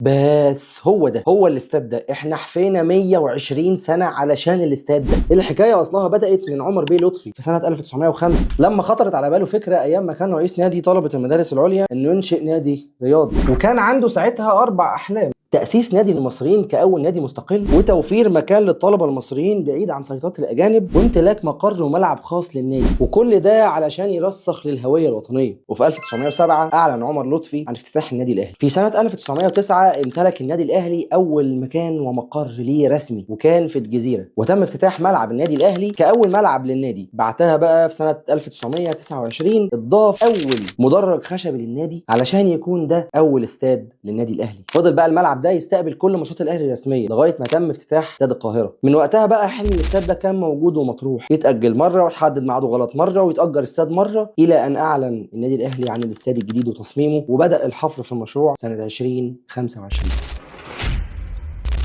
بس هو ده، هو الاستاد ده، احنا حفينا 120 سنة علشان الاستاد ده. الحكاية اصلها بدأت من عمر بيه لطفي في سنة 1905 لما خطرت على باله فكرة ايام ما كان رئيس نادي طلبة المدارس العليا انه ينشئ نادي رياضي، وكان عنده ساعتها 4 احلام: تأسيس نادي للمصريين كأول نادي مستقل، وتوفير مكان للطلبة المصريين بعيد عن سيطرة الأجانب، وامتلاك مقر وملعب خاص للنادي، وكل ده علشان يرسخ للهوية الوطنية. وفي 1907 أعلن عمر لطفي عن افتتاح النادي الأهلي. في سنة 1909 امتلك النادي الأهلي أول مكان ومقر ليه رسمي، وكان في الجزيرة، وتم افتتاح ملعب النادي الأهلي كأول ملعب للنادي. بعدها بقى في سنة 1929 اتضاف أول مدرج خشبي للنادي علشان يكون ده أول استاد للنادي الأهلي. فضل بقى الملعب ده يستقبل كل ماتشات الاهلي الرسمية لغاية ما تم افتتاح استاد القاهرة. من وقتها بقى حلم الاستاد ده كان موجود ومطروح، يتاجل مرة ويحدد ميعاده غلط مرة ويتاجر استاد مرة، الى ان اعلن النادي الاهلي عن الاستاد الجديد وتصميمه، وبدا الحفر في المشروع سنة 2025.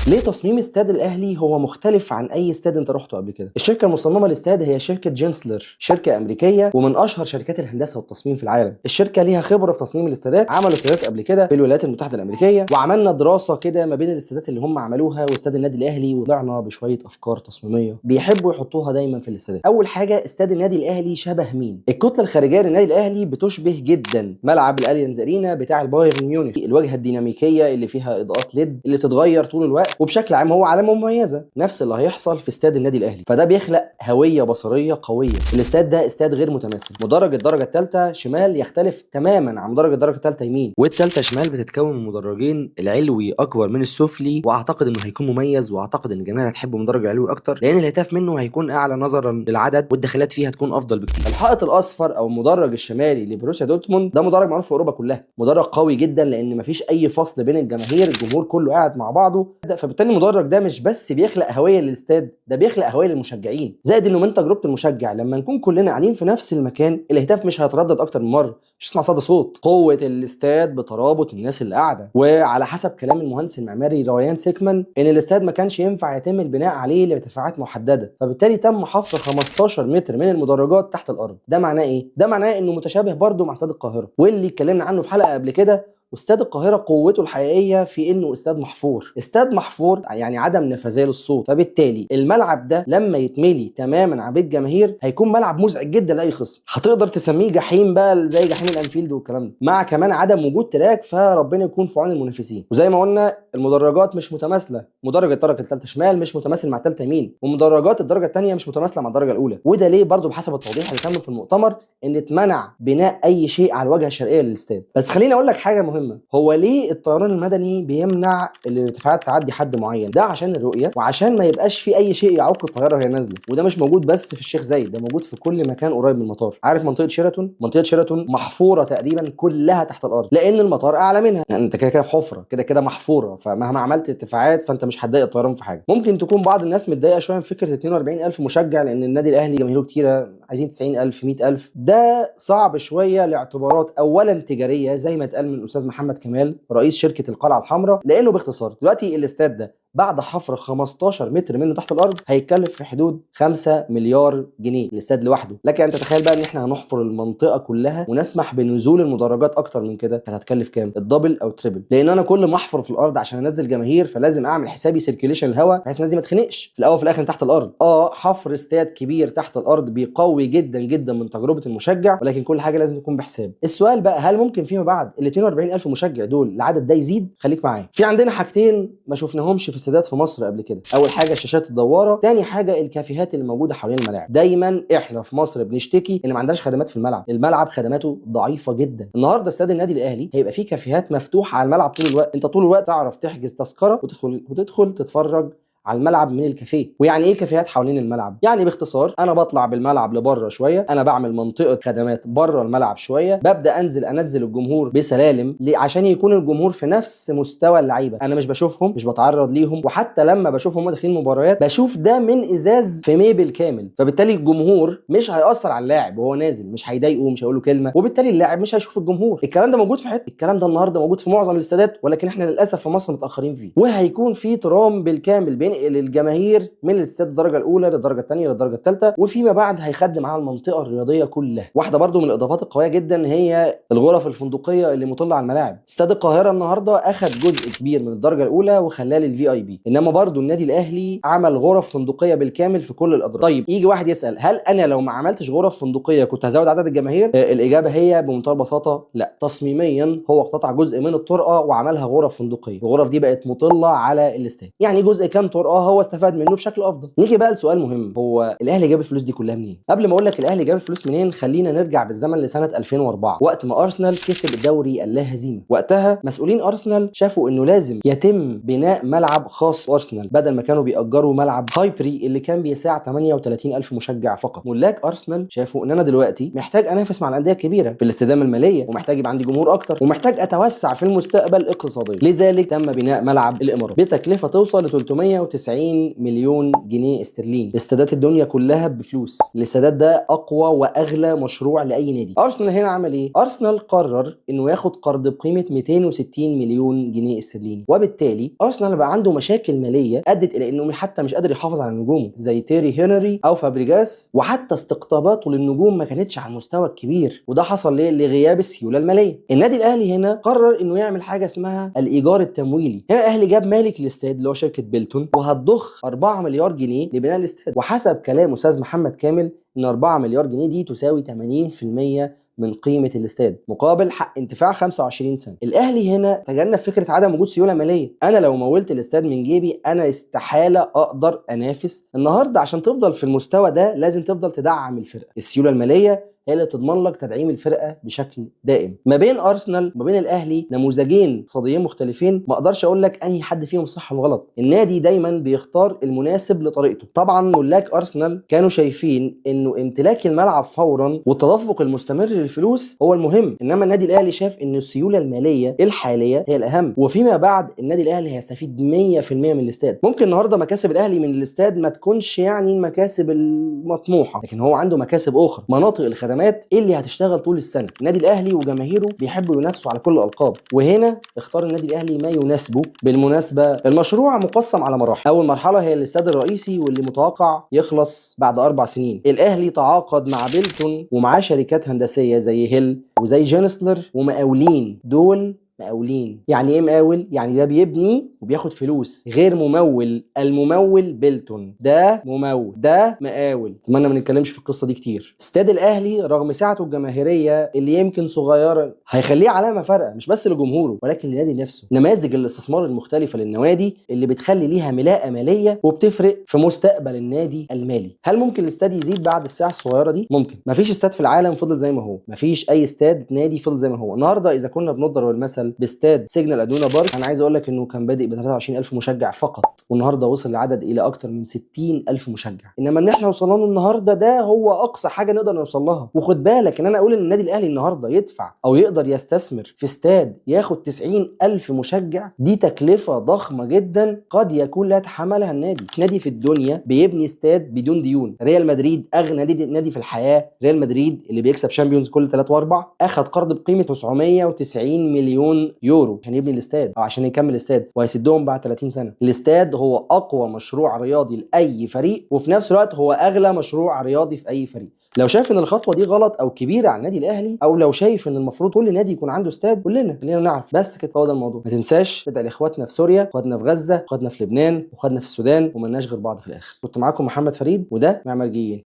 ليه تصميم استاد الاهلي هو مختلف عن اي استاد انت رحته قبل كده؟ الشركة المصممه للاستاد هي شركة جينسلر، شركة امريكية ومن اشهر شركات الهندسة والتصميم في العالم. الشركة ليها خبره في تصميم الاستادات، عملوا استادات قبل كده في الولايات المتحدة الامريكية، وعملنا دراسة كده ما بين الاستادات اللي هم عملوها واستاد النادي الاهلي، وطلعنا بشوية افكار تصميميه بيحبوا يحطوها دايما في الاستادات. اول حاجة، استاد النادي الاهلي شبه مين؟ الكتلة الخارجية للنادي الاهلي بتشبه جدا ملعب الاليانز ارينا بتاع البايرن ميونخ، الواجهة الديناميكيه اللي فيها اضاءات LED اللي بتتغير طول الوقت، وبشكل عام هو علامة مميزة. نفس اللي هيحصل في استاد النادي الاهلي، فده بيخلق هوية بصريه قوية. الاستاد ده استاد غير متماثل، مدرج الدرجة الثالثة شمال يختلف تماما عن مدرج الدرجة الثالثة يمين، والثالثة شمال بتتكون من مدرجين، العلوي اكبر من السفلي، واعتقد انه هيكون مميز، واعتقد ان الجماهير هتحب المدرج العلوي اكتر لان الهتاف منه هيكون اعلى نظرا للعدد، والدخلات فيها هتكون افضل بكتير. الحائط الاصفر او المدرج الشمالي لبروسيا دورتموند ده مدرج معروف في اوروبا كلها، مدرج قوي جدا لان مفيش اي فصل بين الجماهير، الجمهور كله قاعد مع بعضه، فبالتالي المدرج ده مش بس بيخلق هوية للاستاد، ده بيخلق هوية للمشجعين. زائد انه من تجربه المشجع لما نكون كلنا قاعدين في نفس المكان الهتاف مش هيتردد اكتر من مرة، مش هتسمع صدى صوت. قوة الاستاد بترابط الناس اللي قاعدة. وعلى حسب كلام المهندس المعماري ريان سيكمان ان الاستاد ما كانش ينفع يتم البناء عليه لارتفاعات محددة، فبالتالي تم حفر 15 متر من المدرجات تحت الارض. ده معناه ايه؟ ده معناه انه متشابه برضه مع استاد القاهرة واللي اتكلمنا عنه في حلقة قبل كده. واستاد القاهرة قوته الحقيقية في انه استاد محفور، استاد محفور يعني عدم نفاذية للصوت، فبالتالي الملعب ده لما يتملي تماما على بيت جماهير هيكون ملعب مزعج جدا لاي خصم، هتقدر تسميه جحيم بقى زي جحيم الانفيلد والكلام ده، مع كمان عدم وجود track، فربنا يكون في عون المنافسين. وزي ما قلنا المدرجات مش متماثلة، مدرج الدرجة الثالثة شمال مش متماثل مع الثالثة يمين، ومدرجات الدرجة الثانية مش متماثلة مع الدرجة الاولى. وده ليه برضو بحسب التوضيح اللي تم في المؤتمر ان اتمنع بناء اي شيء على الواجهة الشرقية للاستاد. بس خليني اقول لك حاجة مهمة، هو ليه الطيران المدني بيمنع الارتفاعات تعدي حد معين؟ ده عشان الرؤية وعشان ما يبقاش في اي شيء يعوق الطيارة وهي نازله. وده مش موجود بس في الشيخ زايد، ده موجود في كل مكان قريب من المطار. عارف منطقة شيراتون؟ منطقة شيراتون محفورة تقريبا كلها تحت الارض لان المطار اعلى منها، يعني انت كده كده في حفره كده كده محفورة، فمهما عملت ارتفاعات فانت مش هتضايق الطيران في حاجة. ممكن تكون بعض الناس متضايقة شوية من فكرة 42000 مشجع لان النادي الاهلي جماهيره كتيرة، عايزين 90000 100000. ده صعب شوية لاعتبارات اولا تجارية زي ما اتقال من الاستاذ محمد كمال رئيس شركة القلعة الحمراء، لانه باختصار دلوقتي الاستاد ده بعد حفر 15 متر منه تحت الارض هيتكلف في حدود 5 مليار جنيه الاستاد لوحده. لكن انت تتخيل بقى ان احنا هنحفر المنطقة كلها ونسمح بنزول المدرجات اكتر من كده، هتتكلف كام؟ ال double او triple. لان انا كل ما احفر في الارض عشان انزل جماهير فلازم اعمل حسابي circulation الهواء بحيث الناس دي ما تخنقش في الاول وفي الاخر تحت الارض. حفر استاد كبير تحت الارض بيقوي جدا جدا من تجربه المشجع، ولكن كل حاجة لازم تكون بحساب. السؤال بقى، هل ممكن فيما بعد ال 42000 مشجع دول العدد ده يزيد؟ خليك معايا. في عندنا حاجتين ما شفناهمش في استادات في مصر قبل كده. اول حاجة الشاشات الدواره، تاني حاجة الكافيهات اللي موجودة حوالين الملاعب. دايما احنا في مصر بنشتكي ان ما عندناش خدمات في الملعب، الملعب خدماته ضعيفة جدا. النهارده استاد النادي الاهلي هيبقى فيه كافيهات مفتوحة على الملعب طول الوقت، انت طول الوقت تعرف تحجز تذكره وتدخل تتفرج على الملعب من الكافيه. ويعني ايه كافيهات حوالين الملعب؟ يعني باختصار انا بطلع بالملعب لبره شوية، انا بعمل منطقة خدمات بره الملعب شوية، ببدا انزل الجمهور بسلالم عشان يكون الجمهور في نفس مستوى اللعيبة، انا مش بشوفهم، مش بتعرض ليهم، وحتى لما بشوفهم داخلين مباريات بشوف ده من ازاز في ميبل كامل، فبالتالي الجمهور مش هيأثر على اللاعب وهو نازل، مش هيضايقه، مش هيقول له كلمة، وبالتالي اللاعب مش هيشوف الجمهور. الكلام ده موجود في حتة، الكلام ده النهارده موجود في معظم الاستادات، ولكن احنا للاسف في مصر متاخرين فيه. وهيكون في ترام بالكامل بين هينقل الجماهير من الاستاد الدرجة الاولى للدرجة الثانية للدرجة الثالثة، وفيما بعد هيخدم على المنطقة الرياضية كلها. واحدة برضو من الاضافات القوية جدا هي الغرف الفندقية اللي مطله على الملاعب. استاد القاهرة النهارده اخذ جزء كبير من الدرجة الاولى وخلاه للVIP، انما برضو النادي الاهلي عمل غرف فندقيه بالكامل في كل الادراج. طيب يجي واحد يسال، هل انا لو ما عملتش غرف فندقيه كنت هزود عدد الجماهير؟ الاجابة هي بمنتهى البساطة لا. تصميميا هو اقتطع جزء من الطرقه وعملها غرف فندقيه، الغرف دي بقت مطله على الاستاد، يعني جزء كان طرقه هو استفاد منه بشكل افضل. نيجي بقى لسؤال مهم، هو الاهلي جاب الفلوس دي كلها منين؟ قبل ما اقول لك الاهلي جاب الفلوس منين، خلينا نرجع بالزمن لسنه 2004 وقت ما ارسنال كسب الدوري اللا هزيمة. وقتها مسؤولين ارسنال شافوا انه لازم يتم بناء ملعب خاص بارسنال بدل ما كانوا بيأجروا ملعب هايبري اللي كان بيساع 38,000 مشجع فقط. ملاك ارسنال شافوا ان انا دلوقتي محتاج انافس مع الاندية الكبيرة في الاستدامة المالية، ومحتاج يبقى عندي جمهور اكتر، ومحتاج اتوسع في المستقبل اقتصاديا. لذلك تم بناء ملعب الامارات بتكلفه توصل ل 390 مليون جنيه استرليني. استادات الدنيا كلها بفلوس، الاستادات ده اقوى واغلى مشروع لاي نادي. ارسنال هنا عمل ايه؟ ارسنال قرر انه ياخد قرض بقيمة 260 مليون جنيه استرليني، وبالتالي ارسنال بقى عنده مشاكل ماليه ادت الى انه حتى مش قادر يحافظ على نجومه زي تيري هنري او فابريجاس، وحتى استقطاباته للنجوم ما كانتش على المستوى الكبير. وده حصل ليه؟ لغياب السيولة المالية. النادي الاهلي هنا قرر انه يعمل حاجة اسمها الايجار التمويلي. هنا الاهلي جاب مالك الاستاد اللي هو شركة بيلتون، وهتضخ 4 مليار جنيه لبناء الاستاد. وحسب كلام استاذ محمد كامل ان 4 مليار جنيه دي تساوي 80% من قيمة الاستاد مقابل حق انتفاع 25 سنة. الاهلي هنا تجنب فكرة عدم وجود سيولة ماليه. انا لو مولت الاستاد من جيبي انا استحالة اقدر انافس النهارده. عشان تفضل في المستوى ده لازم تفضل تدعم الفرقة. السيولة المالية هي اللي بتضمن لك تدعيم الفرقة بشكل دائم. ما بين ارسنال وما بين الاهلي نموذجين اقتصاديين مختلفين، ما اقدرش اقول لك انهي حد فيهم صح وغلط. النادي دايما بيختار المناسب لطريقته. طبعا ملاك ارسنال كانوا شايفين انه امتلاك الملعب فورا والتدفق المستمر للفلوس هو المهم، انما النادي الاهلي شاف ان السيولة المالية الحالية هي الاهم، وفيما بعد النادي الاهلي هيستفيد 100% من الاستاد. ممكن النهارده مكاسب الاهلي من الاستاد ما تكونش يعني المكاسب المطموحة، لكن هو عنده مكاسب اخرى، مناطق الخدمات اللي هتشتغل طول السنة. النادي الاهلي وجماهيره بيحبوا ينافسوا على كل الالقاب، وهنا اختار النادي الاهلي ما يناسبه. بالمناسبة المشروع مقسم على مراحل. اول مرحلة هي الاستاد الرئيسي واللي متوقع يخلص بعد 4 سنين. الاهلي تعاقد مع بيلتون ومعاه شركات هندسية زي هيل وزي جينسلر ومقاولين. دول مقاولين. يعني ايه مقاول؟ يعني ده بيبني وبياخد فلوس، غير ممول. الممول بيلتون، ده ممول، ده مقاول. اتمنى ما نتكلمش في القصة دي كتير. استاد الاهلي رغم سعته الجماهيرية اللي يمكن صغيرة هيخليه علامة فارقه مش بس لجمهوره ولكن للنادي نفسه. نماذج الاستثمار المختلفة للنوادي اللي بتخلي ليها ملاءة ماليه وبتفرق في مستقبل النادي المالي. هل ممكن الاستاد يزيد بعد الساعة الصغيرة دي؟ ممكن. مفيش استاد في العالم فضل زي ما هو، مفيش اي استاد نادي فضل زي ما هو. النهارده اذا كنا بنضرب المثل باستاد سيجنال ادونا بارك، انا عايز اقول لك انه كان بادئ ب 23,000 مشجع فقط، والنهارده وصل لعدد الى اكتر من 60,000 مشجع. انما ان احنا وصلنا له النهارده ده هو اقصى حاجة نقدر نوصل لها. وخد بالك ان انا اقول ان النادي الاهلي النهارده يدفع او يقدر يستثمر في استاد ياخد 90,000 مشجع، دي تكلفة ضخمة جدا قد يكون لا يتحملها النادي. نادي في الدنيا بيبني استاد بدون ديون. ريال مدريد اغنى نادي في الحياة، ريال مدريد اللي بيكسب Champions كل 3 و4، اخذ قرض بقيمة 990 مليون يورو عشان يبني الاستاد او عشان يكمل الاستاد، وهيسدهم بعد 30 سنة. الاستاد هو اقوى مشروع رياضي لاي فريق، وفي نفس الوقت هو اغلى مشروع رياضي في اي فريق. لو شايف ان الخطوة دي غلط او كبيرة على النادي الاهلي، او لو شايف ان المفروض كل نادي يكون عنده استاد، قول لنا، خلينا نعرف. بس كده هو ده الموضوع. ما تنساش تدعي لاخواتنا في سوريا، اخواتنا في غزة، اخواتنا في لبنان، واخواتنا في السودان، وملناش غير بعض في الاخر. كنت معاكم محمد فريد، وده معمارجيين.